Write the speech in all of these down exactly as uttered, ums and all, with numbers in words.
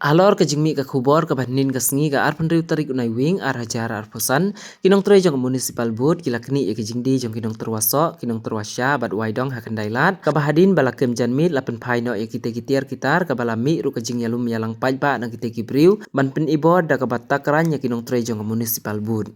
Halor ka jingmih ka khubor kaba hynnin ka sngi ka arphew hynriew tarik u Naiwieng ar hajar arphew san, ki nongtrei jong ka Municipal Board ki la knieh ïa ka jingdie jong ki nongtyrwa soh, ki nongtyrwa sha bad wai dong ha Khyndai Lad, kaba hadien ba la kem janmiet la pynphai noh ïa kitei ki tiar ki tar, kaba la mih ruh ka jingïalum ïalang paidbah na kitei ki briew ban pynibor da kaba tak rang ïa ki nongtrei jong ka Municipal Board.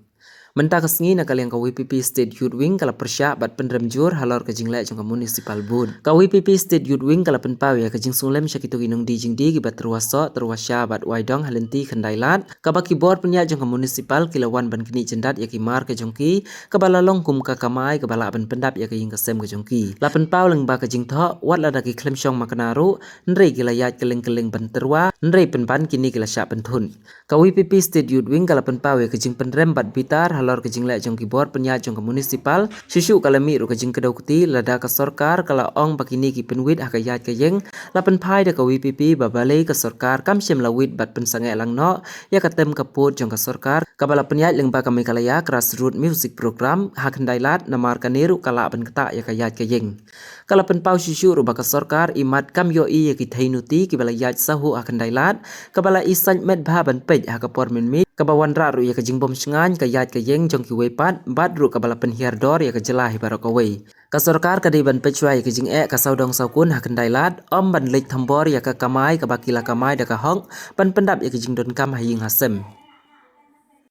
Mynta ka sngi na ka liang ka V P P State Youth Wing ka la pyrshah bad pynrem jur halor ka jingleh jong ka Municipal Board. Ka V P P State Youth Wing ka la pynpaw ïa ka jingsunglem sha kito ki nongdie jingdie kiba tyrwa soh, tyrwa sha bad wai dong ha lynti Khyndai Lad, kaba ki bor pynïaid jong ka Municipal ki la wan ban knieh jyndat ïa ki mar ka jong ki, kaba la long kum ka kamai kaba lah ban pyndap ïa ka ïing ka sem ka jong ki. La pynpaw lyngba ka jingthoh, wat lada ki khlem shong makna ruh, hynrei ki la ïaid kylleng kylleng ban tyrwa, hynrei pynban kine ki la shah pynthut. Ka V P P State Youth Wing ka la pynpaw ïa ka jingpynrem bad bitar halor ka jingleh jong ki bor pynïaid jong ka Municipal, shuh shuh ka la mih ruh ka jingkdew kti lada ka sorkar ka la ong ba kine ki pynwit ha ka ïaid ka ïeng, la pynphai da ka V P P ba balei ka sorkar kam shym la wit bad pynsangeh lang noh ïa ka tem ka pud jong ka sorkar, kaba la pynïaid lyngba ka Meghalaya Grassroots Music Program ha Khyndai Lad, namar kane ruh ka lah ban ktah ïa ka ïaid ka ïeng. Ka la pynpaw shuh shuh ruh ba ka sorkar imat kam ïohi ïa ki theinuti kiba la ïaid sahuh ha Khyndai Lad, kaba la i sait met bha ban peit ha ka por mynmiet, kaba wanrah ruh ïa ka jingbym shngaiñ ka ïaid ka ïeng jong kiwei pat, bad ruh kaba la pynhiar dor ïa ka jylla hi baroh kawei. Ka sorkar ka dei ban peit shuwa ïa ka jingeh ka sawdong sawkun ha Khyndai Lad, ym ban leit thombor ïa ka kamai kaba ki la kamai da ka hok, ban pyndap ïa ka jingdonkam ha ïing ha sem.